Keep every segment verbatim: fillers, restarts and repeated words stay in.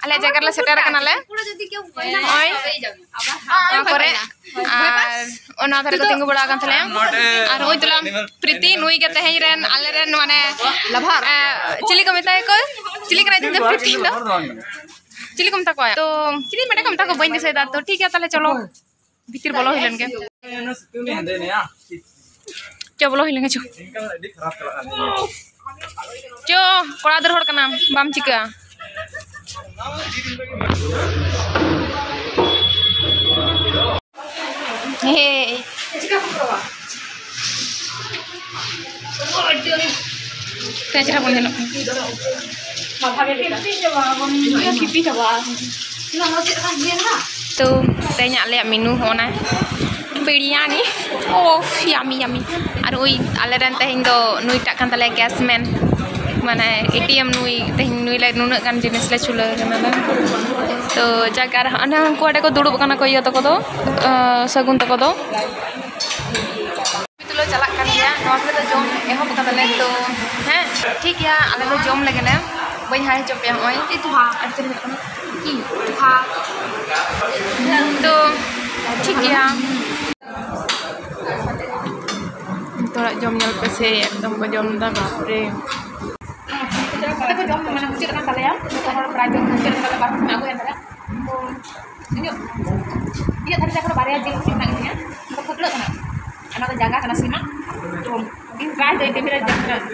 ᱟᱞᱮ ᱡᱟᱭᱜᱟ ᱨᱮᱞᱮ ᱥᱮᱴᱮᱨ ᱟᱠᱟᱱᱟᱞᱮ᱾ ᱱᱚᱜᱼᱚᱭ ᱱᱚᱣᱟ ᱠᱚᱨᱮ, ᱟᱨ ᱚᱱᱟ ᱫᱷᱟᱨᱮ ᱠᱚ ᱛᱤᱸᱜᱩ ᱵᱟᱲᱟ ᱟᱠᱟᱱ ᱛᱟᱞᱮᱭᱟ᱾ ᱟᱨ ᱱᱚᱜᱼᱚᱭ ᱛᱟᱞᱟᱝ ᱯᱨᱤᱛᱤ, ᱱᱩᱭ ᱜᱮ ᱛᱮᱦᱮᱧ ᱨᱮᱱ, ᱟᱞᱮ ᱨᱮᱱ, ᱢᱟᱱᱮ, ᱞᱟᱵᱷᱟᱨ᱾ ᱮ, ᱪᱤᱞᱤ ᱠᱚ ᱢᱮᱛᱟᱭᱟ ᱠᱚ? ᱪᱤᱞᱤ ᱠᱟᱱᱟᱭ ᱛᱮᱦᱮᱧ ᱫᱚ ᱯᱨᱤᱛᱤ ᱫᱚ? ᱪᱤᱞᱤ ᱠᱚ ᱢᱮᱛᱟ ᱠᱚᱣᱟ? ᱛᱚ, ᱪᱤᱞᱤ ᱢᱮᱱᱟᱜ ᱠᱚ ᱢᱮᱛᱟ ᱠᱚᱣᱟ, ᱵᱟᱹᱧ ᱫᱤᱥᱟᱹᱭᱮᱫᱟ᱾ ᱛᱚ, ᱴᱷᱤᱠ ᱜᱮᱭᱟ, ᱛᱟᱦᱞᱮ ᱪᱚᱞᱚ᱾ ᱵᱷᱤᱛᱤᱨ ᱵᱚᱞᱚ ᱦᱩᱭ ᱞᱮᱱ ᱜᱮ᱾ ᱪᱚ, ᱵᱚᱞᱚ ᱦᱩᱭ ᱞᱮᱱ ᱜᱮ, ᱪᱚ᱾ ᱪᱚ, ᱠᱚᱲᱟ ᱜᱤᱫᱽᱨᱟᱹ ᱦᱚᱲ ᱠᱟᱱᱟᱢ, ᱵᱟᱢ ᱪᱤᱠᱟᱹᱜᱼᱟ᱾ ᱦᱮᱭ᱾ ᱛᱤᱱᱟᱹᱜ ᱪᱮᱦᱨᱟ ᱵᱚᱱ ᱧᱮᱞᱚᱜ ᱠᱟᱱᱟ᱾ ᱛᱚ, ᱛᱮᱦᱮᱧᱟᱜ ᱟᱞᱮᱭᱟᱜ ᱢᱮᱱᱩ ᱦᱚᱸᱜᱼᱚ ᱱᱟ ᱵᱤᱨᱭᱟᱱᱤ᱾ ᱳᱯᱷ, ᱭᱟᱢᱤ, ᱭᱟᱢᱤ᱾ ᱟᱨ ᱳᱭ ᱟᱞᱮᱨᱮᱱ ᱛᱮᱦᱮᱧ ᱫᱚ ᱱᱩᱭᱴᱟᱜ ᱠᱟᱱ ᱛᱟᱞᱮᱭᱟ ᱜᱮᱥ ᱢᱮᱱ, ᱢᱟᱱᱮ ᱮ ᱴᱤ ᱮᱢ ᱱᱩᱭ, ᱛᱮᱦᱮᱧ ᱱᱩᱭ ᱞᱮ ᱱᱩᱱᱟᱹᱜ ᱜᱟᱱ ᱡᱤᱱᱤᱥ ᱞᱮ ᱪᱩᱞᱟᱹᱣ ᱠᱟᱱᱟ ᱞᱮ᱾ ᱛᱚ, ᱡᱟᱠ, ᱟᱨ ᱚᱱᱮ ᱩᱱᱠᱩ ᱚᱸᱰᱮ ᱠᱚ ᱫᱩᱲᱩᱵ ᱠᱟᱱᱟ ᱠᱚ, ᱤᱭᱟᱹ ᱛᱟᱠᱚ ᱫᱚ, ᱟᱸ, ᱥᱟᱹᱜᱩᱱ ᱛᱟᱠᱚ ᱫᱚ᱾ ᱛᱩᱞᱟᱹᱣ ᱪᱟᱞᱟᱜ ᱠᱟᱱ ᱜᱮᱭᱟ᱾ ᱱᱚᱣᱟ ᱠᱚᱨᱮ ᱫᱚ ᱡᱚᱢ ᱮᱦᱚᱵ ᱠᱟᱫᱟᱞᱮ ᱛᱚ, ᱦᱮᱸ, ᱴᱷᱤᱠ ᱜᱮᱭᱟ, ᱟᱞᱮ ᱫᱚ ᱡᱚᱢ ᱞᱮᱜᱮ ᱞᱮ᱾ ᱵᱟᱹᱧ ᱦᱟᱭ ᱦᱚᱪᱚ ᱯᱮᱭᱟ, ᱱᱚᱜᱼᱚᱭ ᱟᱹᱰᱤ ᱪᱮᱦᱨᱟ ᱧᱮᱞᱚᱜ ᱠᱟᱱᱟ᱾ ᱛᱚ, ᱴᱷᱤᱠ ᱜᱮᱭᱟ᱾ ᱱᱤᱛᱚᱜᱟᱜ ᱡᱚᱢ ᱧᱮᱞ ᱯᱮ ᱥᱮ, ᱮᱠᱫᱚᱢ ᱠᱚ ᱡᱚᱢ ᱮᱫᱟ, ᱵᱟᱯᱨᱮ᱾ ᱡᱚᱛᱚ ᱠᱚ ᱡᱚᱢ, ᱢᱟᱱᱮ, ᱢᱩᱪᱟᱹᱫ ᱟᱠᱟᱱ ᱛᱟᱞᱮᱭᱟ᱾ ᱡᱚᱛᱚ ᱦᱚᱲ ᱯᱨᱟᱭ ᱡᱚᱢ ᱢᱩᱪᱟᱹᱫ ᱟᱠᱟᱱ ᱛᱟᱞᱮᱭᱟ, ᱵᱟᱨ ᱴᱷᱮᱱ ᱟᱹᱜᱩᱭᱮᱱ ᱛᱟᱞᱮᱭᱟ᱾ ᱛᱚ, ᱤᱧᱟᱹᱜ, ᱤᱧᱟᱹᱜ ᱫᱷᱟᱨᱮ ᱫᱚ ᱮᱠᱷᱚᱱᱳ ᱵᱟᱨᱭᱟ ᱡᱤᱞ ᱩᱛᱩ ᱢᱮᱱᱟᱜ ᱜᱮᱛᱤᱧᱟ, ᱚᱱᱟ ᱫᱚ ᱯᱷᱩᱴᱞᱟᱹᱜ ᱠᱟᱱᱟ᱾ ᱚᱱᱟ ᱫᱚ ᱡᱟᱸᱜᱟ ᱠᱟᱱᱟ ᱥᱤᱢᱟᱜ᱾ ᱛᱚ, ᱤᱧ ᱴᱨᱟᱭ ᱫᱟᱹᱧ ᱴᱤᱵᱷᱤ ᱨᱮ,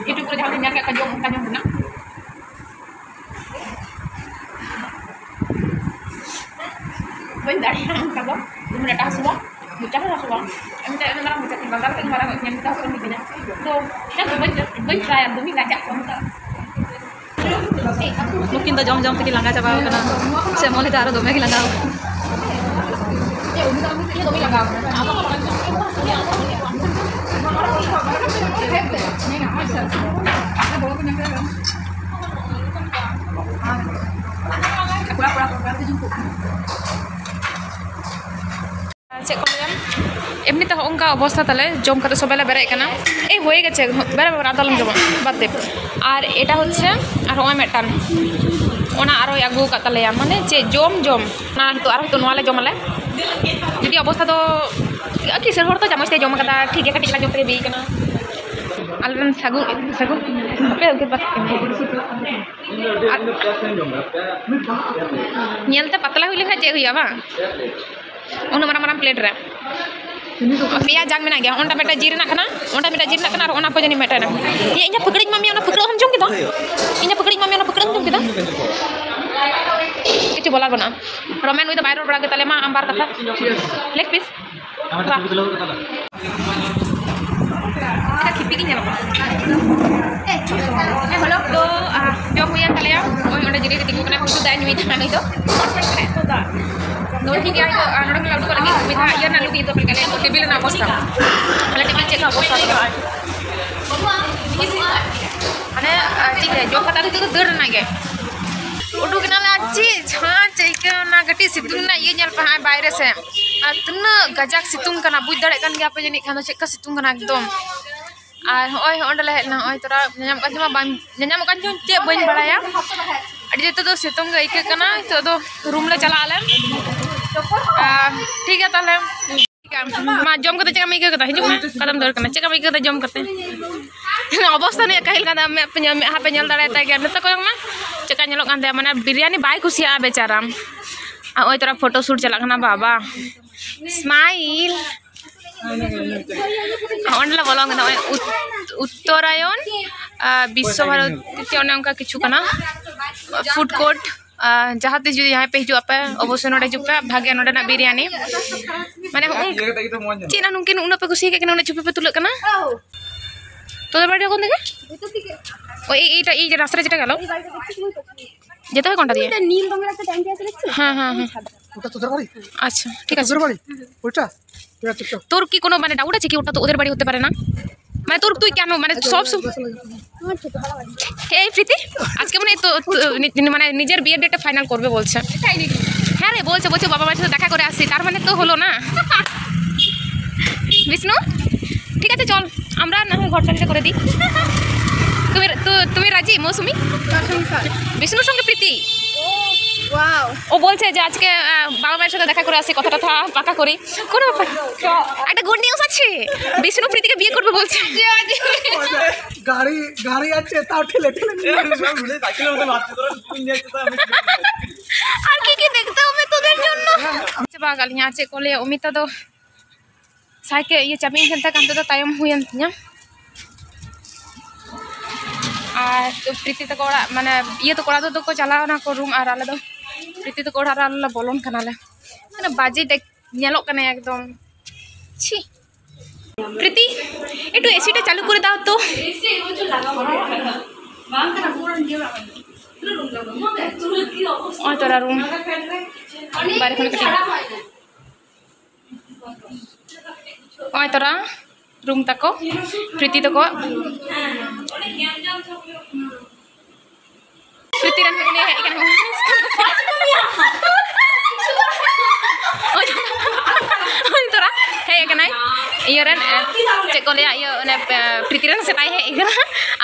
YouTube ᱨᱮ ᱡᱟᱦᱟᱸ ᱞᱮ ᱧᱮᱞ ᱠᱮᱫ ᱠᱚᱣᱟ ᱡᱚᱢ, ᱚᱱᱠᱟ ᱡᱚᱢ ᱨᱮᱱᱟᱜ᱾ ᱵᱟᱹᱧ ᱫᱟᱲᱮᱭᱟᱜᱼᱟ ᱚᱱᱠᱟ ᱫᱚ, ᱫᱚᱢᱮ ᱰᱟᱴᱟ ᱦᱟᱹᱥᱩᱣᱟ, ᱢᱚᱪᱟ ᱦᱚᱸ ᱦᱟᱹᱥᱩᱣᱟ᱾ ᱮᱱᱛᱮ ᱩᱱᱟᱹᱜ ᱢᱟᱨᱟᱝ ᱢᱚᱪᱟ ᱛᱤᱧ, ᱵᱟᱝᱜᱟᱞ ᱠᱷᱚᱱ ᱢᱟᱨᱟᱝ ᱧᱮᱞ ᱠᱟᱛᱮ ᱦᱚᱸ ᱢᱤᱛᱟᱹᱧᱟ᱾ ᱛᱚ, ᱤᱧ ᱫᱚ ᱵᱟᱹᱧ, ᱵᱟᱹᱧ ᱴᱨᱟᱭᱟ, ᱫᱚᱢᱮᱧ ᱞᱟᱡᱟᱜ ᱠᱟᱱᱟ᱾ ᱱᱩᱠᱤᱱ ᱫᱚ ᱡᱚᱢ ᱡᱚᱢ ᱛᱮᱠᱤᱱ ᱞᱟᱸᱜᱟ ᱪᱟᱵᱟᱣ ᱠᱟᱱᱟ᱾ ᱥᱮ ᱢᱚᱱᱮ ᱫᱚ ᱟᱨᱚ ᱫᱚᱢᱮ ᱜᱮ ᱞᱟᱸᱜᱟᱣ ᱠᱟᱱᱟ᱾ ᱪᱮᱫ ᱠᱚ ᱞᱟᱹᱭᱟ, ᱮᱢᱱᱤ ᱛᱮ ᱦᱚᱸᱜᱼᱚ ᱱᱚᱝᱠᱟ ᱚᱵᱚᱥᱛᱟ ᱛᱟᱞᱮ, ᱡᱚᱢ ᱠᱟᱛᱮ ᱥᱚᱵᱮ ᱞᱮ ᱵᱮᱨᱮᱫ ᱠᱟᱱᱟ᱾ ᱮᱭ, ᱦᱩᱭ ᱜᱮᱪᱮ, ᱵᱮᱨᱮᱫ, ᱵᱮᱨᱮᱫ, ᱟᱫᱚ ᱟᱞᱚᱢ ᱡᱚᱢᱟ, ᱵᱟᱫ ᱫᱮ᱾ ᱟᱨ ᱮᱴᱟ ᱦᱚᱪᱪᱷᱮ, ᱟᱨ ᱦᱚᱸᱜᱼᱚᱭ ᱢᱤᱫᱴᱟᱝ, ᱚᱱᱟ ᱟᱨᱚᱭ ᱟᱹᱜᱩ ᱟᱠᱟᱫ ᱛᱟᱞᱮᱭᱟ, ᱢᱟᱱᱮ ᱪᱮᱫ ᱡᱚᱢ ᱡᱚᱢ᱾ ᱚᱱᱟ ᱱᱤᱛᱚᱜ ᱟᱨᱦᱚᱸ ᱱᱤᱛᱚᱜ ᱱᱚᱣᱟ ᱞᱮ ᱡᱚᱢᱟᱞᱮ᱾ ᱡᱩᱫᱤ ᱚᱵᱚᱥᱛᱷᱟ ᱫᱚ ᱠᱤᱥᱟᱹᱬ ᱦᱚᱲ ᱛᱚ ᱪᱟᱢᱚᱪ ᱛᱮ ᱡᱚᱢ ᱠᱟᱫᱟ, ᱴᱷᱤᱠ ᱜᱮᱭᱟ, ᱠᱟᱹᱴᱤᱡ ᱪᱟᱞᱟᱝ ᱡᱚᱢ ᱛᱮᱜᱮ ᱵᱤᱭ ᱠᱟᱱᱟ᱾ ᱟᱞᱮᱨᱮᱱ ᱥᱟᱹᱜᱩᱱ, ᱥᱟᱹᱜᱩᱱ ᱯᱮ ᱩᱫᱩᱜ ᱵᱟᱠᱷᱟᱡ ᱟᱨ ᱧᱮᱞᱛᱮ ᱯᱟᱛᱞᱟ ᱦᱩᱭ ᱞᱮᱱᱠᱷᱟᱱ ᱪᱮᱫ ᱦᱩᱭᱩᱜᱼᱟ, ᱵᱟᱝ? ᱩᱱᱟᱹᱜ ᱢᱟᱨᱟᱝ ᱢᱟᱨᱟᱝ ᱯᱞᱮᱴ ᱨᱮ ᱯᱮᱭᱟ ᱡᱟᱝ ᱢᱮᱱᱟᱜ ᱜᱮᱭᱟ᱾ ᱚᱱᱟ ᱢᱤᱫᱴᱟᱝ ᱡᱤᱞ ᱨᱮᱱᱟᱜ ᱠᱟᱱᱟ, ᱚᱱᱟ ᱢᱤᱫᱴᱟᱝ ᱡᱤᱞ ᱨᱮᱱᱟᱜ ᱠᱟᱱᱟ, ᱟᱨ ᱚᱱᱟ ᱠᱚ ᱡᱟᱹᱱᱤᱡ ᱢᱤᱫᱴᱟᱝ ᱢᱮᱱᱟᱜᱼᱟ᱾ ᱤᱧ ᱡᱟᱦᱟᱸ ᱯᱷᱟᱹᱠᱲᱟᱹᱧ ᱮᱢᱟᱫ ᱢᱮᱭᱟ, ᱚᱱᱟ ᱯᱷᱟᱹᱠᱲᱟᱹ ᱦᱚᱸᱢ ᱡᱚᱢ ᱠᱮᱫᱟ? ᱤᱧ ᱡᱟᱦᱟᱸ ᱯᱷᱟᱹᱠᱲᱟᱹᱧ ᱮᱢᱟᱫ ᱢᱮᱭᱟ, ᱚᱱᱟ ᱯᱷᱟᱹᱠᱲᱟᱹ ᱦᱚᱸᱢ ᱡᱚᱢ ᱠᱮᱫᱟ? ᱠᱤᱪᱷᱩ ᱵᱚᱞᱟᱨ ᱵᱟᱹᱱᱩᱜᱼᱟ᱾ ᱨᱚᱢᱮᱱ ᱩᱱᱤ ᱫᱚ ᱵᱟᱭ ᱨᱚᱲ ᱵᱟᱲᱟ ᱠᱮᱫ ᱛᱟᱞᱮ ᱢᱟ, ᱟᱢ ᱵᱟᱨ ᱠᱟᱛᱷᱟ᱾ ᱞᱮᱜᱽ ᱯᱤᱥ᱾ ᱵᱟᱦ᱾ ᱟᱪᱪᱷᱟ, ᱠᱷᱤᱯᱤ ᱜᱮ ᱧᱮᱞᱚᱜ ᱠᱟᱱᱟ᱾ ᱦᱮᱸ, ᱦᱮᱞᱳ, ᱛᱚ, ᱟ, ᱡᱚᱢ ᱦᱩᱭᱮᱱ ᱛᱟᱞᱮᱭᱟ᱾ ᱱᱚᱜᱼᱚᱭ ᱚᱸᱰᱮ ᱡᱤᱨᱟᱹ ᱠᱟᱛᱮ ᱠᱚ ᱠᱟᱱᱟ, ᱠᱤᱪᱷᱩ ᱫᱟᱜ ᱧᱩᱭᱮᱫᱟ ᱱᱩᱭ ᱫᱚ᱾ ᱱᱚᱰᱮ ᱴᱷᱤᱠ ᱜᱮᱭᱟ, ᱱᱚᱰᱮ ᱠᱷᱚᱱ ᱞᱮ ᱩᱰᱩᱠᱚᱜ ᱞᱟᱹᱜᱤᱫ, ᱢᱤᱫ ᱫᱷᱟᱣ ᱤᱭᱟᱹ ᱨᱮᱱᱟᱜ ᱞᱩᱠ ᱤᱭᱟᱹ ᱛᱟᱯᱮ ᱞᱮᱠᱟ ᱞᱟᱹᱭ ᱠᱚ, ᱴᱮᱵᱤᱞ ᱨᱮᱱᱟᱜ ᱚᱵᱚᱥᱛᱟ᱾ ᱟᱞᱮ ᱴᱮᱵᱤᱞ ᱪᱮᱫ ᱞᱮᱠᱟ ᱚᱵᱚᱥᱛᱟ ᱛᱟᱞᱮ? ᱢᱟᱱᱮ, ᱟ, ᱪᱮᱫ ᱞᱟᱹᱭᱟ, ᱡᱚᱢ ᱠᱟᱛᱮ ᱟᱫᱚ ᱱᱤᱛᱚᱜ ᱫᱚ ᱫᱟᱹᱲ ᱨᱮᱱᱟᱜ ᱜᱮ᱾ ᱩᱰᱩᱠ ᱮᱱᱟᱞᱮ, ᱟᱨ ᱪᱮᱫ ᱡᱷᱟᱸᱡ ᱟᱹᱭᱠᱟᱹᱣ ᱮᱱᱟ, ᱠᱟᱹᱴᱤᱡ ᱥᱤᱛᱩᱝ ᱨᱮᱱᱟᱜ ᱤᱭᱟᱹ ᱧᱮᱞ ᱯᱮ ᱦᱟᱸᱜ ᱵᱟᱭᱨᱮ ᱥᱮᱫ᱾ ᱟᱨ ᱛᱤᱱᱟᱹᱜ ᱠᱟᱡᱟᱠ ᱥᱤᱛᱩᱝ ᱠᱟᱱᱟ, ᱵᱩᱡᱽ ᱫᱟᱲᱮᱭᱟᱜ ᱠᱟᱱ ᱜᱮᱭᱟ ᱯᱮ ᱡᱟᱹᱱᱤᱡ ᱠᱷᱟᱱ ᱫᱚ ᱪᱮᱫ ᱞᱮᱠᱟ ᱥᱤᱛᱩᱝ ᱠᱟᱱᱟ ᱮᱠᱫᱚᱢ᱾ ᱟᱨ ᱦᱚᱸᱜᱼᱚᱭ ᱦᱚᱸᱜᱼᱚᱭ ᱚᱸᱰᱮ ᱞᱮ ᱦᱮᱡ ᱮᱱᱟ, ᱦᱚᱸᱜᱼᱚᱭ ᱛᱚᱨᱟ ᱧᱮᱧᱟᱢᱚᱜ ᱠᱟᱱ ᱪᱚ ᱵᱟᱝ ᱧᱮᱧᱟᱢᱚᱜ ᱠᱟᱱ ᱪᱚ ᱪᱮᱫ ᱵᱟᱹᱧ ᱵᱟᱲᱟᱭᱟ, ᱟᱹᱰᱤ ᱡᱳᱨ ᱱᱤᱛᱚᱜ ᱫᱚ ᱥᱤᱛᱩᱝ ᱜᱮ ᱟᱹᱭᱠᱟᱹᱜ ᱠᱟᱱᱟ᱾ ᱱᱤᱛᱚᱜ ᱫᱚ ᱨᱩᱢ ᱞᱮ ᱪᱟᱞᱟᱜ ᱟᱞᱮ᱾ ᱟᱨ ᱴᱷᱤᱠ ᱜᱮᱭᱟ ᱛᱟᱦᱚᱞᱮ᱾ ᱢᱟ, ᱡᱚᱢ ᱠᱟᱛᱮ ᱪᱮᱫ ᱞᱮᱠᱟᱢ ᱟᱹᱭᱠᱟᱹᱣ ᱠᱮᱫᱟ? ᱦᱤᱡᱩᱜ ᱢᱮ, ᱚᱠᱟᱛᱮᱢ ᱫᱟᱹᱲ ᱠᱟᱱᱟ? ᱪᱮᱫ ᱞᱮᱠᱟᱢ ᱟᱹᱭᱠᱟᱹᱣ ᱠᱮᱫᱟ ᱡᱚᱢ ᱠᱟᱛᱮ? ᱚᱵᱚᱥᱛᱟ ᱱᱤᱭᱟᱹ ᱠᱟᱹᱦᱤᱞ ᱠᱟᱱᱟ, ᱢᱮᱫ ᱯᱮ ᱧᱮᱞ, ᱢᱮᱫᱦᱟ ᱯᱮ ᱧᱮᱞ ᱫᱟᱲᱮᱭᱟᱛᱟᱭ ᱜᱮᱭᱟ᱾ ᱱᱤᱛᱚᱜ ᱠᱚᱭᱚᱜ ᱢᱮ, ᱪᱮᱫ ᱞᱮᱠᱟ ᱧᱮᱞᱚᱜ ᱠᱟᱱ ᱛᱟᱭᱟ, ᱢᱟᱱᱮ ᱵᱤᱨᱭᱟᱱᱤ ᱵᱟᱭ ᱠᱩᱥᱤᱭᱟᱜᱼᱟ ᱵᱮᱪᱟᱨᱟ᱾ ᱟᱨ ᱱᱚᱜᱼᱚᱭ ᱛᱚᱨᱟ ᱯᱷᱳᱴᱳ ᱥᱩᱴ ᱪᱟᱞᱟᱜ ᱠᱟᱱᱟ, ᱵᱟᱵᱟ, ᱥᱢᱟᱭᱤᱞ᱾ ᱚᱸᱰᱮ ᱞᱮ ᱵᱚᱞᱚ ᱠᱟᱱᱟ, ᱱᱚᱜᱼᱚᱭ ᱩᱛ-, ᱩᱛᱛᱚᱨᱟᱭᱚᱱ, ᱟᱨ ᱵᱤᱥᱥᱚ ᱵᱷᱟᱨᱚᱛᱤ, ᱚᱱᱮ ᱚᱱᱠᱟ ᱠᱤᱪᱷᱩ ᱠᱟᱱᱟ, ᱯᱷᱩᱰ ᱠᱳᱨᱴ᱾ ᱟᱨ ᱡᱟᱦᱟᱸ ᱛᱤᱥ ᱡᱩᱫᱤ ᱡᱟᱦᱟᱸᱭ ᱯᱮ ᱦᱤᱡᱩᱜ ᱟᱯᱮ, ᱚᱵᱚᱥᱥᱳᱭ ᱱᱚᱰᱮ ᱦᱤᱡᱩᱜ ᱯᱮ, ᱵᱷᱟᱜᱮ ᱱᱚᱰᱮᱱᱟᱜ ᱵᱤᱨᱭᱟᱱᱤ᱾ ᱢᱟᱱᱮ, ᱦᱚᱸᱜᱼᱚᱭ ᱪᱮᱫ ᱱᱟ ᱱᱩᱝᱠᱤᱱ ᱩᱱᱟᱹᱜ ᱯᱮ ᱠᱩᱥᱤᱭᱟᱠᱟᱫ ᱠᱤᱱᱟ, ᱩᱱᱟᱹᱜ ᱪᱷᱚᱵᱤ ᱯᱮ ᱛᱩᱞᱟᱹᱜ ᱠᱟᱱᱟ? তোদের বাড়ি কোন দিকে? ওই, এই, এইটা, এই যে রাস্তাটা যেটা গেল, যেতে হয় কোনটা দিয়ে? এটা নীল রঙের একটা ট্যাঙ্কি আছে, দেখছিস? হ্যাঁ, হ্যাঁ, হ্যাঁ। ওটা তোদের বাড়ি? আচ্ছা, ঠিক আছে। তোদের বাড়ি? ওইটা? ঠিক আছে, চল। তোর কি কোনো, মানে, ডাউট আছে কি ওটা তো ওদের বাড়ি হতে পারে না? মানে, তোর, তুই কেন, মানে, সব সম-, আমার ছোটবেলা বাড়ি। এই প্রীতি, আজকে মনে হয় তো, তো, নি-, মানে, নিজের বিয়ের ডেটটা ফাইনাল করবে বলছে। তাই নাকি? হ্যাঁ রে, বলছে, বলছে, "বাবা মায়ের সাথে দেখা করে আসি", তার মানে তো হলো না। বিষ্ণু, ঠিক আছে, চল, আমরা না হয় ঘর চাবিটা করে দিই। তুমি, তু-, তুমি রাজি, মৌসুমি? বিষ্ণুর সঙ্গে প্রীতি। ও বলছে যে আজকে, আহ, বাবা মায়ের সাথে দেখা করে আসি, কথা টথা পাকা করি। কোনো ব্যাপার। একটা গুড নিউজ আছে, বিষ্ণু প্রীতিকে বিয়ে করবে বলছে। গাড়ি, গাড়ি আছে, তাও ঠেলে ঠেলে নিয়ে আসবে। আর কি কি দেখতে হবে তোদের জন্য? ᱪᱟᱵᱟ ᱟᱠᱟᱫ ᱞᱤᱧᱟ᱾ ᱪᱮᱫ ᱠᱚ ᱞᱟᱹᱭᱟ, ᱚᱢᱤᱛᱟ ᱫᱚ ᱥᱟᱭᱠᱮᱞ, ᱤᱭᱟᱹ, ᱪᱟᱵᱤ ᱤᱧ ᱴᱷᱮᱱ ᱛᱟᱦᱮᱸ ᱠᱟᱱ ᱛᱮᱫᱚ ᱛᱟᱭᱚᱢ ᱦᱩᱭᱮᱱ ᱛᱤᱧᱟ᱾ ᱟᱨ ᱯᱨᱤᱛᱤ ᱛᱟᱠᱚ ᱚᱲᱟᱜ, ᱢᱟᱱᱮ, ᱤᱭᱟᱹ ᱛᱟᱠᱚ ᱚᱲᱟᱜ ᱫᱚ ᱠᱚ ᱪᱟᱞᱟᱣ ᱮᱱᱟ ᱠᱚ ᱨᱩᱢ, ᱟᱨ ᱟᱞᱮ ᱫᱚ ᱯᱨᱤᱛᱤ ᱛᱟᱠᱚ ᱚᱲᱟᱜ ᱨᱮ ᱟᱞᱮ ᱞᱮ ᱵᱚᱞᱚᱱ ᱠᱟᱱᱟᱞᱮ᱾ ᱢᱟᱱᱮ, ᱵᱟᱡᱮ ᱫᱮᱠ ᱧᱮᱞᱚᱜ ᱠᱟᱱᱟ ᱮᱠᱫᱚᱢ᱾ ছি। প্রীতি, একটু এসিটা চালু করে দাও তো। ওই তোরা রুম, বাইরে কোনো কাটিং। ওই তোরা রুম তাকো, প্রীতি তাকো। ᱯᱨᱤᱛᱤ ᱨᱮᱱ ᱩᱱᱤ ᱦᱮᱡ ᱠᱟᱱᱟ᱾ ᱩᱱᱤ ᱛᱷᱚᱲᱟ ᱦᱮᱡ ᱠᱟᱱᱟᱭ, ᱤᱭᱟᱹ ᱨᱮᱱ, ᱮ, ᱪᱮᱫ ᱠᱚ ᱞᱟᱹᱭᱟ, ᱤᱭᱟᱹ, ᱚᱱᱮ, ᱮ, ᱯᱨᱤᱛᱤ ᱨᱮᱱ ᱥᱮᱛᱟᱭ ᱦᱮᱡ ᱠᱟᱱᱟ᱾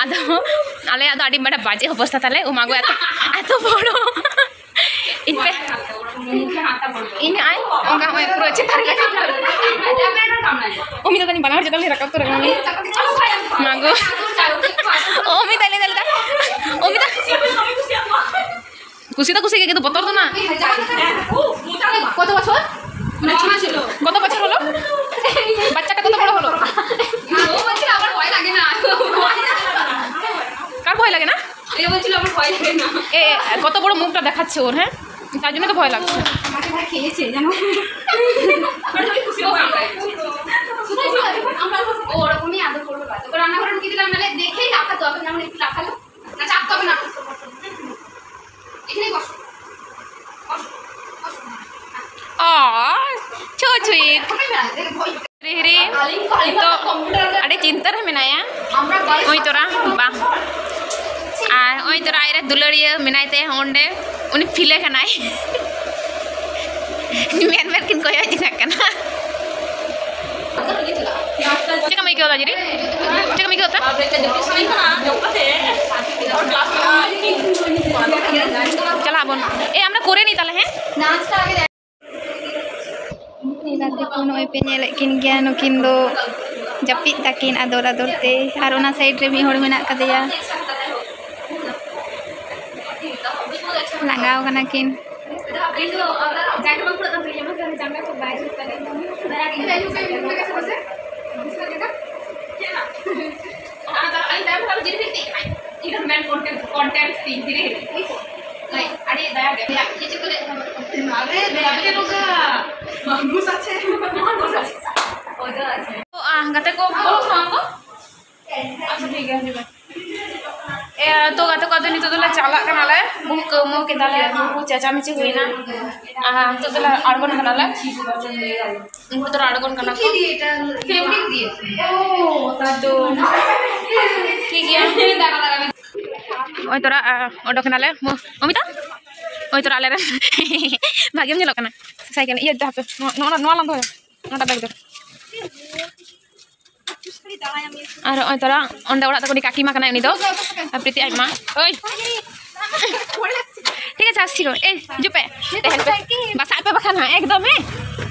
ᱟᱫᱚ ᱟᱞᱮᱭᱟᱜ ᱫᱚ ᱟᱹᱰᱤ ᱢᱟᱨᱟᱝ ᱵᱟᱡᱮ ᱚᱵᱚᱥᱛᱟ ᱛᱟᱞᱮ, ᱩᱢᱟᱜᱚ ᱮᱛᱚ, ᱮᱛᱚ ᱵᱚᱲᱚ᱾ ᱤᱧ ᱯᱮ, ᱤᱧ ᱟᱭ, ᱚᱱᱠᱟ ᱦᱚᱸᱜᱼᱚᱭ ᱯᱩᱨᱟᱹ ᱪᱮᱛᱟᱱ ᱨᱮ ᱨᱟᱠᱟᱵ ᱩᱛᱟᱹᱨ᱾ ᱩᱢᱤ ᱫᱚ ᱛᱟᱹᱱᱤᱡ ᱵᱟᱱᱟ ᱦᱚᱲ ᱪᱮᱛᱟᱱ ᱞᱮ ᱨᱟᱠᱟᱵ ᱩᱛᱟᱹᱨ ᱠᱟᱱᱟ᱾ ᱢᱟ ᱜᱳ᱾ ᱩᱢᱤ ᱫᱟᱭ ᱞᱟᱹᱭ ᱫᱟ, ᱞᱟᱹᱭ ᱫᱟ᱾ ᱩᱢᱤ ᱫᱟ᱾ ᱠᱩᱥᱤ ᱫᱚ ᱠᱩᱥᱤ ᱜᱮ, ᱠᱤᱱᱛᱩ ᱵᱚᱛᱚᱨ ᱫᱚ ᱱᱟ᱾ কত বছর? কত বছর হলো? বাচ্চাটা কত বড় হলো? কার ভয় লাগে না? এ, এ, কত বড় মুখটা দেখাচ্ছে ওর, হ্যাঁ? তার জন্য তো ভয় লাগছে। ও, ছো ছুইট। ᱦᱤᱨᱤ ᱦᱤᱨᱤ ᱱᱤᱛᱚᱜ ᱟᱹᱰᱤ ᱪᱤᱱᱛᱟᱹ ᱨᱮ ᱢᱮᱱᱟᱭᱟ᱾ ᱳᱭ ᱛᱚᱨᱟ ᱵᱟ, ᱟᱨ ᱳᱭ ᱛᱚᱨᱟ ᱟᱡᱨᱮ ᱫᱩᱞᱟᱹᱲᱤᱭᱟᱹ ᱢᱮᱱᱟᱭ ᱛᱮ ᱚᱸᱰᱮ, ᱩᱱᱤ ᱯᱷᱤᱞᱮ ᱠᱟᱱᱟᱭ᱾ ᱢᱮᱫ ᱢᱮᱫ ᱠᱤᱱ ᱠᱚᱭᱚᱜ ᱡᱚᱝᱟᱜ ᱠᱟᱱᱟ᱾ ᱪᱮᱫ ᱞᱮᱠᱟᱢ ᱪᱮᱫ ᱮᱢ ᱟᱹᱭᱠᱟᱹᱣ ᱫᱟ? ᱪᱮᱫ ᱮᱢ ᱟᱹᱭᱠᱟᱹᱣ ᱫᱟ? ᱪᱟᱞᱟᱜ ᱟᱵᱚᱱ᱾ ᱮ, আমরা করে নি তাহলে, হ্যাঁ? ᱜᱟᱛᱮ ᱠᱚ ᱱᱚᱜᱼᱚᱭ ᱯᱮ ᱧᱮᱞᱮᱫ ᱠᱤᱱ ᱜᱮᱭᱟ, ᱱᱩᱠᱤᱱ ᱫᱚ ᱡᱟᱹᱯᱤᱫ ᱛᱟᱹᱠᱤᱱ ᱟᱫᱚᱨ ᱟᱫᱚᱨ ᱛᱮ, ᱟᱨ ᱚᱱᱟ side ᱨᱮ ᱢᱤᱫ ᱦᱚᱲ ᱢᱮᱱᱟᱜ ᱠᱟᱫᱮᱭᱟ, ᱞᱟᱸᱜᱟᱣ ᱠᱟᱱᱟ ᱠᱤᱱ᱾ ᱤᱧ ᱫᱚ ᱢᱮᱱ content, content ᱛᱤᱧ ᱫᱷᱤᱨᱮ ᱫᱷᱤᱨᱮ᱾ ᱟᱹᱰᱤ ᱫᱟᱭᱟ ᱜᱮ᱾ ᱟᱨᱮ, ᱟᱹᱵᱤᱱ ᱱᱚᱝᱠᱟ ᱢᱟᱱᱩᱥ ᱟᱪᱷᱮ, ᱢᱟᱱᱩᱥ ᱟᱪᱷᱮ᱾ ᱚᱡᱚ ᱟᱪᱷᱮ᱾ ᱛᱚ, ᱟ, ᱜᱟᱛᱮ ᱠᱚ ᱵᱚᱞᱚ ᱠᱟᱱᱟ ᱠᱚ? ᱟᱪᱪᱷᱟ, ᱴᱷᱤᱠ ᱜᱮᱭᱟ, ᱦᱤᱡᱩᱜ ᱢᱮ᱾ ᱮ, ᱛᱚ, ᱜᱟᱛᱮ ᱠᱚ, ᱟᱫᱚ ᱱᱤᱛᱚᱜ ᱫᱚᱞᱮ ᱪᱟᱞᱟᱜ ᱠᱟᱱᱟᱞᱮ᱾ ᱵᱚᱦᱩ ᱠᱟᱹᱣᱢᱟᱹᱣ ᱠᱮᱫᱟᱞᱮ, ᱵᱚᱦᱩ ᱪᱮᱪᱟᱢᱮᱪᱤ ᱦᱩᱭᱱᱟ᱾ ᱟ, ᱱᱤᱛᱚᱜ ᱫᱚᱞᱮ ᱟᱬᱜᱚᱱ ᱠᱟᱱᱟᱞᱮ᱾ ᱩᱱᱠᱩ ᱫᱚ ᱟᱬᱜᱚᱱ ᱠᱟᱱᱟ ᱠᱚ᱾ ᱛᱚ, ᱴᱷᱤᱠ ᱜᱮᱭᱟ᱾ ᱱᱚᱜᱼᱚᱭ ᱛᱚᱨᱟ, ᱟ, ᱚᱰᱚᱠ ᱮᱱᱟᱞᱮ᱾ ᱢᱚ-, ᱢᱚᱢᱤᱛᱟ? ᱱᱚᱜᱼᱚᱭ ᱛᱚᱨᱟ ᱟᱞᱮ ᱨᱮᱱ᱾ ᱵᱷᱟᱜᱮᱢ ᱧᱮᱞᱚᱜ ᱠᱟᱱᱟ᱾ ᱥᱟᱭᱠᱮᱞ, ᱤᱭᱟᱹ, ᱦᱟᱯᱮ, ᱱᱚᱣᱟ, ᱱᱚᱣᱟ, ᱱᱚᱣᱟ ᱞᱟᱝ ᱫᱚᱦᱚᱭᱟ᱾ ᱱᱚᱣᱟᱴᱟᱜ bag ᱫᱚ᱾ ᱟᱨ ᱱᱚᱜᱼᱚᱭ ᱛᱚᱨᱟ ᱚᱸᱰᱮ ᱚᱲᱟᱜ ᱛᱟᱠᱚ ᱩᱱᱤ ᱠᱟᱠᱤᱢᱟ ᱠᱟᱱᱟᱭ ᱩᱱᱤ ᱫᱚ᱾ ᱟᱨ ᱯᱨᱤᱛᱤ ᱟᱡ ᱢᱟ᱾ ᱳᱭ᱾ ᱴᱷᱤᱠ ᱟᱪᱷᱮ, ᱟᱥᱪᱷᱤ ᱠᱚ᱾ ᱮᱭ, ᱦᱤᱡᱩᱜ ᱯᱮ᱾ ᱛᱟᱦᱮᱱ ᱯᱮ᱾ ᱵᱟᱥᱟᱜ ᱯᱮ ᱵᱟᱠᱷᱟᱱ ᱦᱟᱸᱜ, ᱮᱠᱫᱚᱢ, ᱦᱮᱸ?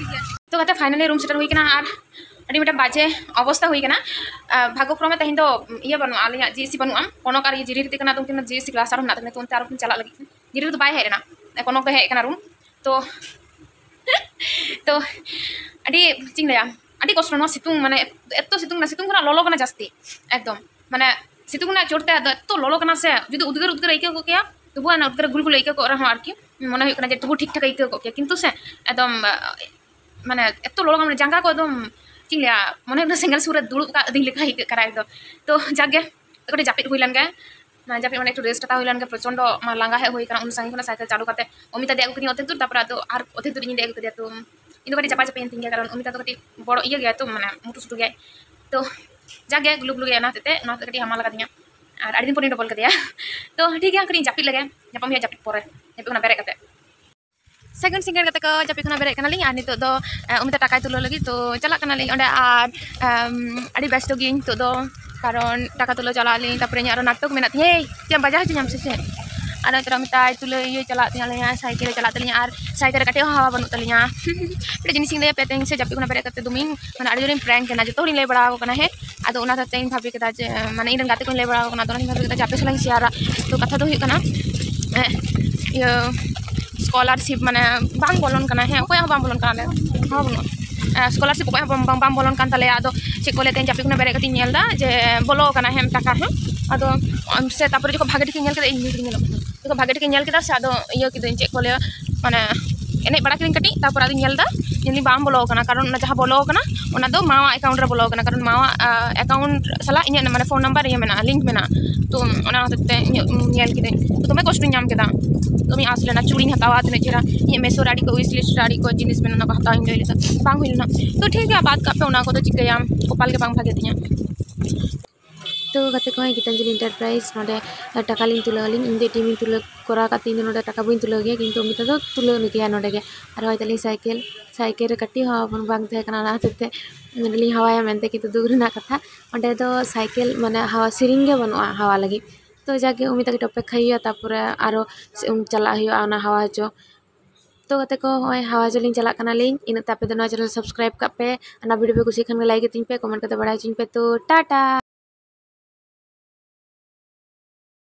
ᱛᱚ ᱜᱟᱛᱮ, finally room ᱥᱮᱴᱮᱨ ᱦᱩᱭ ᱠᱟᱱᱟ ᱟᱨ ᱟᱹᱰᱤ ᱢᱤᱫᱴᱟᱝ ᱵᱟᱡᱮ ᱚᱵᱚᱥᱛᱟ ᱦᱩᱭ ᱠᱟᱱᱟ᱾ ᱟᱨ ᱵᱷᱟᱜᱽᱜᱚ ᱠᱨᱚᱢᱮ ᱛᱮᱦᱮᱧ ᱫᱚ ᱤᱭᱟᱹ ᱵᱟᱹᱱᱩᱜᱼᱟ, ᱟᱞᱮᱭᱟᱜ ᱡᱤ ᱮᱥ ᱥᱤ ᱵᱟᱹᱱᱩᱜᱼᱟ᱾ ᱠᱚᱱᱚᱠ ᱟᱨ ᱤᱭᱟᱹ ᱡᱤᱨᱤ ᱫᱤᱫᱤ ᱠᱟᱱᱟ, ᱟᱫᱚ ᱩᱱᱠᱤᱱ ᱫᱚ ᱡᱤ ᱮᱥ ᱥᱤ class ᱟᱨᱦᱚᱸ ᱢᱮᱱᱟᱜ ᱛᱟᱹᱠᱤᱱᱟ, ᱛᱚ ᱚᱱᱛᱮ ᱟᱨᱦᱚᱸ ᱠᱤᱱ ᱪᱟᱞᱟᱜ ᱞᱟᱹᱜᱤᱫ᱾ ᱡᱤᱨᱤ ᱫᱚ ᱵᱟᱭ ᱦᱮᱡ ᱞᱮᱱᱟ, ᱠᱚᱱᱚᱠ ᱫᱚ ᱦᱮᱡ ᱠᱟᱱᱟ room᱾ ᱛᱚ ᱛᱚ ᱟᱹᱰᱤ, ᱪᱮᱫ ᱤᱧ ᱞᱟᱹᱭᱟ, ᱟᱹᱰᱤ ᱠᱚᱥᱴᱚ ᱱᱚᱣᱟ ᱥᱤᱛᱩᱝ, ᱢᱟᱱᱮ ᱮᱛᱚ ᱥᱤᱛᱩᱝ ᱠᱟᱱᱟ, ᱥᱤᱛᱩᱝ ᱠᱷᱚᱱᱟᱜ ᱞᱚᱞᱚ ᱠᱟᱱᱟ ᱡᱟᱹᱥᱛᱤ ᱮᱠᱫᱚᱢ, ᱢᱟᱱᱮ ᱥᱤᱛᱩᱝ ᱨᱮᱱᱟᱜ ᱪᱳᱴ ᱛᱮ ᱟᱫᱚ ᱮᱛᱚ ᱞᱚᱞᱚ ᱠᱟᱱᱟ ᱥᱮ, ᱡᱩᱫᱤ ᱩᱫᱽᱜᱟᱹᱨ ᱩᱫᱽᱜᱟᱹᱨ ᱟᱹᱭᱠᱟᱹᱣ ᱠᱚᱜ ᱠᱮᱭᱟ, ᱛᱚᱵᱩ ᱚᱱᱟ ᱩᱫᱽᱜᱟᱹᱨ ᱜᱩᱞ ᱜᱩᱞ ᱟᱹᱭᱠᱟᱹᱣ ᱠᱚᱜ ᱨᱮᱦᱚᱸ ᱟᱨᱠᱤ ᱢᱚᱱᱮ ᱦᱩᱭᱩᱜ ᱠᱟᱱᱟ ᱡᱮ ᱛᱚᱵᱩ ᱴᱷᱤᱠ ᱴᱷᱟᱠ ᱟᱹᱭᱠᱟᱹᱣ ᱠᱚᱜ ᱠᱮᱭᱟ, ᱠᱤᱱᱛᱩ ᱥᱮ ᱮᱠᱫᱚᱢ, ᱢᱟᱱᱮ ᱮᱛᱚ ᱞᱚᱞᱚ ᱠᱟᱱᱟ, ᱢᱟᱱᱮ ᱡᱟᱸᱜᱟ ᱠᱚ ᱮᱠᱫᱚᱢ, ᱪᱮᱫ ᱤᱧ ᱞᱟᱹᱭᱟ, ᱢᱚᱱᱮ ᱦᱩᱭᱩᱜ ᱠᱟᱱᱟ ᱥᱮᱸᱜᱮᱞ ᱥᱩᱨ ᱨᱮ ᱫᱩᱲᱩᱵ ᱠᱟᱜ ᱫᱤᱧ ᱞᱮᱠᱟ ᱟᱹᱭᱠᱟᱹᱜ ᱠᱟᱱᱟ ᱮᱠᱫᱚᱢ᱾ ᱛᱚ ᱡᱟᱠ ᱜᱮ, ᱠᱟᱹᱴᱤᱡ ᱡᱟᱹᱯᱤᱫ ᱦᱩᱭ ᱞᱮᱱ ᱜᱮ᱾ ᱚᱱᱟ ᱡᱟᱹᱯᱤᱫ ᱢᱟᱱᱮ ᱮᱠᱴᱩ rest ᱦᱟᱛᱟᱣ ᱦᱩᱭ ᱞᱮᱱ ᱜᱮ, ᱯᱨᱚᱪᱚᱱᱰᱚ ᱢᱟ ᱞᱟᱸᱜᱟ ᱦᱮᱡ ᱦᱩᱭ ᱠᱟᱱᱟ ᱩᱱ ᱥᱟᱺᱜᱤᱧ ᱠᱷᱚᱱᱟᱜ ᱥᱟᱭᱠᱮᱞ ᱪᱟᱹᱞᱩ ᱠᱟᱛᱮ᱾ ᱚᱢᱤᱛᱟ ᱫᱤ ᱟᱹᱜᱩ ᱠᱤᱫᱤᱧᱟ ᱚᱛᱮ ᱫᱩᱨ, ᱛᱟᱨᱯᱚᱨᱮ ᱟᱫᱚ ᱟᱨ ᱚᱛᱮ ᱫᱩᱨ ᱤᱧ ᱫᱚ ᱟᱹᱜᱩ ᱠᱮᱫᱮᱭᱟ᱾ ᱛᱚ ᱤᱧ ᱫᱚ ᱠᱟᱹᱴᱤᱡ ᱪᱟᱯᱟ ᱪᱟᱯᱤᱭᱮᱱ ᱛᱤᱧ ᱜᱮᱭᱟ, ᱠᱟᱨᱚᱱ ᱚᱢᱤᱛᱟ ᱫᱚ ᱠᱟᱹᱴᱤᱡ ᱵᱚᱲᱚ ᱤᱭᱟᱹ ᱜᱮᱭᱟᱭ ᱛᱚ, ᱢᱟᱱᱮ ᱢᱩᱴᱩ ᱥᱩᱴᱩ ᱜᱮᱭᱟᱭ᱾ ᱛᱚ ᱡᱟᱜᱮ ᱜᱩᱞᱩ ᱜᱩᱞᱩ ᱜᱮᱭᱟ, ᱚᱱᱟ ᱦᱚᱛᱮᱡ ᱛᱮ, ᱚᱱᱟ ᱦᱚᱛᱮᱡ ᱛᱮ ᱠᱟᱹᱴᱤᱡ ᱦᱟᱢᱟᱞ ᱠᱟᱫᱤᱧᱟ᱾ ᱟᱨ ᱟᱹᱰᱤ ᱫᱤᱱ ᱯᱚᱨᱮᱧ double ᱠᱮᱫᱮᱭᱟ᱾ ᱛᱚ ᱴᱷᱤᱠ ᱜᱮᱭᱟ, ᱠᱟᱹᱴᱤᱡ ᱤᱧ ᱡᱟᱹᱯᱤᱫ ᱞᱮᱜᱮ, ᱧᱟᱯᱟᱢ ᱦᱩᱭᱩᱜᱼᱟ ᱡᱟᱹᱯᱤᱫ ᱯᱚᱨᱮ, ᱡᱟᱹᱯᱤᱫ ᱠᱷᱚᱱᱟᱜ ᱵᱮᱨᱮᱫ ᱠᱟᱛᱮ᱾ ᱥᱟᱹᱜᱩᱱ ᱥᱤᱸᱜᱟᱹᱲ ᱜᱟᱛᱮ ᱠᱚ, ᱡᱟᱹᱯᱤᱫ ᱠᱷᱚᱱᱟᱜ ᱵᱮᱨᱮᱫ ᱠᱟᱱᱟᱞᱤᱧ ᱟᱨ ᱱᱤᱛᱚᱜ ᱫᱚ ᱮ, ᱩᱢᱤᱛᱟ ᱴᱟᱠᱟᱭ ᱛᱩᱞᱟᱹᱣ ᱞᱟᱹᱜᱤᱫ ᱛᱚ ᱪᱟᱞᱟᱜ ᱠᱟᱱᱟᱞᱤᱧ ᱚᱸᱰᱮ᱾ ᱟᱨ ᱮᱢ, ᱟᱹᱰᱤ ᱵᱮᱥᱛᱚ ᱜᱤᱭᱟᱹᱧ ᱱᱤᱛᱚᱜ ᱫᱚ, ᱠᱟᱨᱚᱱ ᱴᱟᱠᱟ ᱛᱩᱞᱟᱹᱣ ᱪᱟᱞᱟᱜ ᱟᱹᱞᱤᱧ, ᱛᱟᱨᱯᱚᱨᱮ ᱤᱧᱟᱹᱜ ᱟᱨᱚ ᱱᱟᱴᱚᱠ ᱢᱮᱱᱟᱜ ᱛᱤᱧᱟᱹ᱾ ᱪᱮᱫ ᱮᱢ ᱵᱟᱡᱟᱣ ᱦᱚᱪᱚᱧᱟᱢ ᱥᱮ ᱪᱮᱫ? ᱟᱨ ᱱᱚᱛᱮ ᱨᱮ ᱩᱢᱤᱛᱟ ᱛᱩᱞᱟᱹᱣ ᱤᱭᱟᱹ ᱪᱟᱞᱟᱜ ᱛᱤᱧᱟᱹ, ᱥᱟᱭᱠᱮᱞ ᱨᱮ ᱪᱟᱞᱟᱜ ᱛᱟᱹᱞᱤᱧᱟ ᱟᱨ ᱥᱟᱭᱠᱮᱞ ᱨᱮ ᱠᱟᱹᱴᱤᱡ ᱦᱚᱸ ᱦᱟᱣᱟ ᱵᱟᱹᱱᱩᱜ ᱛᱟᱹᱞᱤᱧᱟ᱾ ᱢᱤᱫᱴᱮᱡ ᱡᱤᱱᱤᱥ ᱤᱧ ᱞᱟᱹᱭᱟ ᱯᱮ, ᱛᱮᱦᱮᱧ ᱥᱮ ᱡᱟᱹᱯᱤᱫ ᱠᱷᱚᱱᱟᱜ ᱵᱮᱨᱮᱫ ᱠᱟᱛᱮ ᱫᱚᱢᱮᱧ ᱢᱟᱱᱮ ᱟᱹᱰᱤ ᱡᱳᱨᱤᱧ prank ᱮᱱᱟ, ᱡᱚᱛᱚ ᱦᱚᱲᱤᱧ ᱞᱟᱹᱭ ᱵᱟᱲᱟ ᱟᱠᱚ ᱠᱟᱱᱟ᱾ ᱦᱮᱸ, ᱟᱫᱚ ᱚᱱᱟ ᱦᱚᱛᱮᱡ ᱛᱮ ᱤᱧ ᱵᱷᱟᱵᱤ ᱠᱮᱫᱟ ᱡᱮ ᱢᱟᱱᱮ ᱤᱧ ᱨᱮᱱ ᱜᱟᱛᱮ ᱠᱚᱧ ᱞᱟᱹᱭ ᱵᱟᱲᱟ ᱟᱠᱚ ᱠᱟᱱᱟ, ᱟᱫᱚ ᱚᱱᱟᱧ ᱵᱷᱟᱵᱤ ᱠᱮᱫᱟ ᱡᱮ ᱟᱯᱮ ᱥᱟᱞᱟᱜ ᱤᱧ ᱥᱮᱭᱟᱨᱟ᱾ ᱛᱚ ᱠᱟᱛᱷᱟ ᱫᱚ ᱦᱩᱭᱩᱜ ᱠᱟᱱᱟ ᱮ, ᱤᱭᱟᱹ scholarship ᱢᱟᱱᱮ ᱵᱟᱝ ᱵᱚᱞᱚᱱ ᱠᱟᱱᱟ᱾ ᱦᱮᱸ, ᱚᱠᱚᱭᱟᱜ ᱦᱚᱸ ᱵᱟᱝ ᱵᱚᱞᱚᱱ ᱠᱟᱱᱟ, ᱟᱞᱮ ᱦᱚᱸ ᱵᱟᱹᱱᱩᱜᱼᱟ᱾ scholarship ᱚᱠᱚᱭᱟᱜ ᱦᱚᱸ ᱵᱟᱝ, ᱵᱟᱝ, ᱵᱟᱝ ᱵᱚᱞᱚᱱ ᱠᱟᱱ ᱛᱟᱞᱮᱭᱟ᱾ ᱟᱫᱚ ᱪᱮᱫ ᱠᱚ ᱞᱟᱹᱭᱟ, ᱛᱮᱦᱮᱧ ᱡᱟᱹᱯᱤᱫ ᱠᱷᱚᱱᱟᱜ ᱵᱮᱨᱮᱫ ᱠᱟᱛᱮᱧ ᱧᱮᱞ ᱮᱫᱟ ᱡᱮ ᱵᱚᱞᱚ ᱟᱠᱟᱱᱟ, ᱦᱮᱸ, ᱴᱟᱠᱟ ᱦᱚᱸ᱾ ᱟᱫᱚ ᱟᱢ ᱥᱮ ᱛᱟᱨᱯᱚᱨᱮ ᱡᱚᱠᱷᱚᱱ ᱵᱷᱟᱜᱮ ᱴᱷᱤᱠ ᱤᱧ ᱧᱮᱞ ᱠᱮᱫᱟ, ᱤᱧ ᱧᱮᱞᱚᱜ ᱠᱟᱱᱟ, ᱡᱚᱠᱷᱚᱱ ᱵᱷᱟᱜᱮ ᱴᱷᱤᱠ ᱤᱧ ᱧᱮᱞ ᱠᱮᱫᱟ ᱥᱮ, ᱟᱫᱚ ᱤᱭᱟᱹ ᱠᱤᱫᱟᱹᱧ, ᱪᱮᱫ ᱠᱚ ᱞᱟᱹᱭᱟ, ᱢᱟᱱᱮ ᱮᱱᱮᱡ ᱵᱟᱲᱟ ᱠᱤᱫᱟᱹᱧ ᱠᱟᱹᱴᱤᱡ, ᱛᱟᱨᱯᱚᱨ ᱟᱫᱚᱧ ᱧᱮᱞ ᱮᱫᱟ ᱡᱮ ᱵᱟᱝ ᱵᱚᱞᱚ ᱟᱠᱟᱱᱟ, ᱠᱟᱨᱚᱱ ᱚᱱᱟ ᱡᱟᱦᱟᱸ ᱵᱚᱞᱚ ᱟᱠᱟᱱᱟ ᱚᱱᱟ ᱫᱚ ᱢᱟᱣᱟᱜ account ᱨᱮ ᱵᱚᱞᱚ ᱟᱠᱟᱱᱟ, ᱠᱟᱨᱚᱱ ᱢᱟᱣᱟᱜ account ᱥᱟᱞᱟᱜ ᱤᱧᱟᱹᱜ ᱢᱟᱱᱮ phone number ᱤᱭᱟᱹ ᱢᱮᱱᱟᱜᱼᱟ, link ᱢᱮᱱᱟᱜᱼᱟ᱾ ᱛᱚ ᱚᱱᱟ ᱦᱚᱛᱮᱡ ᱛᱮ ᱤᱧᱟᱹᱜ ᱧᱮᱞ ᱠᱤᱫᱟᱹᱧ, ᱫᱚᱢᱮ ᱠᱚᱥᱴᱚᱧ ᱧᱟᱢ ᱠᱮᱫᱟ᱾ ᱫᱚᱢᱮᱧ ᱟᱸᱥ ᱞᱮᱱᱟ ᱪᱩᱲᱤᱧ ᱦᱟᱛᱟᱣᱟ, ᱛᱤᱱᱟᱹᱜ ᱪᱮᱦᱨᱟ ᱤᱧᱟᱹᱜ Meesho ᱨᱮ ᱟᱹᱰᱤ ᱠᱚ wish list ᱨᱮ ᱟᱹᱰᱤ ᱠᱚ ᱡᱤᱱᱤᱥ ᱢᱮᱱᱟᱜᱼᱟ, ᱚᱱᱟ ᱠᱚ ᱦᱟᱛᱟᱣ ᱤᱧ ᱞᱟᱹᱭ ᱞᱮᱫᱟ, ᱵᱟᱝ ᱦᱩᱭ ᱞᱮᱱᱟ᱾ ᱛᱚ ᱴᱷᱤᱠ ᱜᱮᱭᱟ, ᱵᱟᱫ ᱠᱟᱜ ᱯᱮ, ᱚᱱᱟ ᱠᱚᱫᱚ ᱪᱤᱠᱟᱹᱭᱟᱢ, ᱠᱚᱯᱟᱞ ᱜᱮ ᱵᱟᱝ ᱵᱷᱟᱜᱮ ᱛᱤᱧᱟᱹ᱾ ᱛᱚ ᱜᱟᱛᱮ ᱠᱚ, ᱜᱤᱛᱟᱧᱡᱚᱞᱤ Enterprise ᱱᱚᱰᱮ ᱴᱟᱠᱟ ᱞᱤᱧ ᱛᱩᱞᱟᱹᱣ ᱟᱹᱞᱤᱧ᱾ ᱤᱧ ᱫᱚ ATM ᱤᱧ ᱛᱩᱞᱟᱹᱣ ᱠᱚᱨᱟᱣ ᱠᱟᱜ ᱛᱮ ᱤᱧ ᱫᱚ ᱱᱚᱰᱮ ᱴᱟᱠᱟ ᱵᱟᱹᱧ ᱛᱩᱞᱟᱹᱣ ᱜᱮᱭᱟ, ᱠᱤᱱᱛᱩ ᱩᱱᱤ ᱫᱚ ᱛᱩᱞᱟᱹᱣ ᱜᱮᱭᱟ ᱱᱚᱰᱮ ᱜᱮ᱾ ᱟᱨ ᱦᱚᱭ ᱛᱟᱞᱤᱧ ᱥᱟᱭᱠᱮᱞ, ᱥᱟᱭᱠᱮᱞ ᱨᱮ ᱠᱟᱹᱴᱤᱡ ᱦᱚᱸ ᱵᱟᱝ ᱛᱟᱦᱮᱸ ᱠᱟᱱᱟ, ᱚᱱᱟ ᱦᱚᱛᱮᱡ ᱛᱮ ᱱᱚᱰᱮ ᱞᱤᱧ ᱦᱟᱣᱟᱭᱟ ᱢᱮᱱᱛᱮ, ᱠᱤᱱᱛᱩ ᱫᱩᱠ ᱨᱮᱱᱟᱜ ᱠᱟᱛᱷᱟ, ᱚᱸᱰᱮ ᱫᱚ ᱥᱟᱭᱠᱮᱞ ᱢᱟᱱᱮ ᱦᱟᱣᱟ ᱥᱤᱨᱤᱧ ᱜᱮ ᱵᱟᱹᱱᱩᱜᱼᱟ ᱦᱟᱣᱟ ᱞᱟᱹᱜᱤᱫ᱾ ᱛᱚ ᱡᱟᱜᱮ ᱩᱢᱤᱛᱟ ᱠᱟᱹᱴᱤᱡ ᱚᱯᱮᱠᱠᱷᱟᱭ ᱦᱩᱭᱩᱜᱼᱟ, ᱛᱟᱨᱯᱚᱨᱮ ᱟᱨᱚ ᱪᱟᱞᱟᱜ ᱦᱩᱭᱩᱜᱼᱟ ᱚᱱᱟ ᱦᱟᱣᱟ ᱦᱚᱪᱚ᱾ ᱛᱚ ᱜᱟᱛᱮ ᱠᱚ, ᱦᱚᱸᱜᱼᱚᱭ ᱦᱟᱣᱟ ᱦᱚᱪᱚ ᱞᱤᱧ ᱪᱟᱞᱟᱜ ᱠᱟᱱᱟᱞᱤᱧ᱾ ᱤᱱᱟᱹᱜ ᱛᱮ ᱟᱯᱮ ᱫᱚ ᱱᱚᱣᱟ channel subscribe ᱠᱟᱜ ᱯᱮ, ᱚᱱᱟ video ᱯᱮ ᱠᱩᱥᱤᱭᱟᱜ ᱠᱷᱟᱱ ᱜᱮ like ᱜᱮᱛᱤᱧ ᱯᱮ, comment ᱠᱟᱛᱮ ᱵᱟᱲᱟᱭ ᱦᱚᱪᱚᱧ ᱯᱮ᱾ ᱛᱚ ᱴᱟᱴᱟ᱾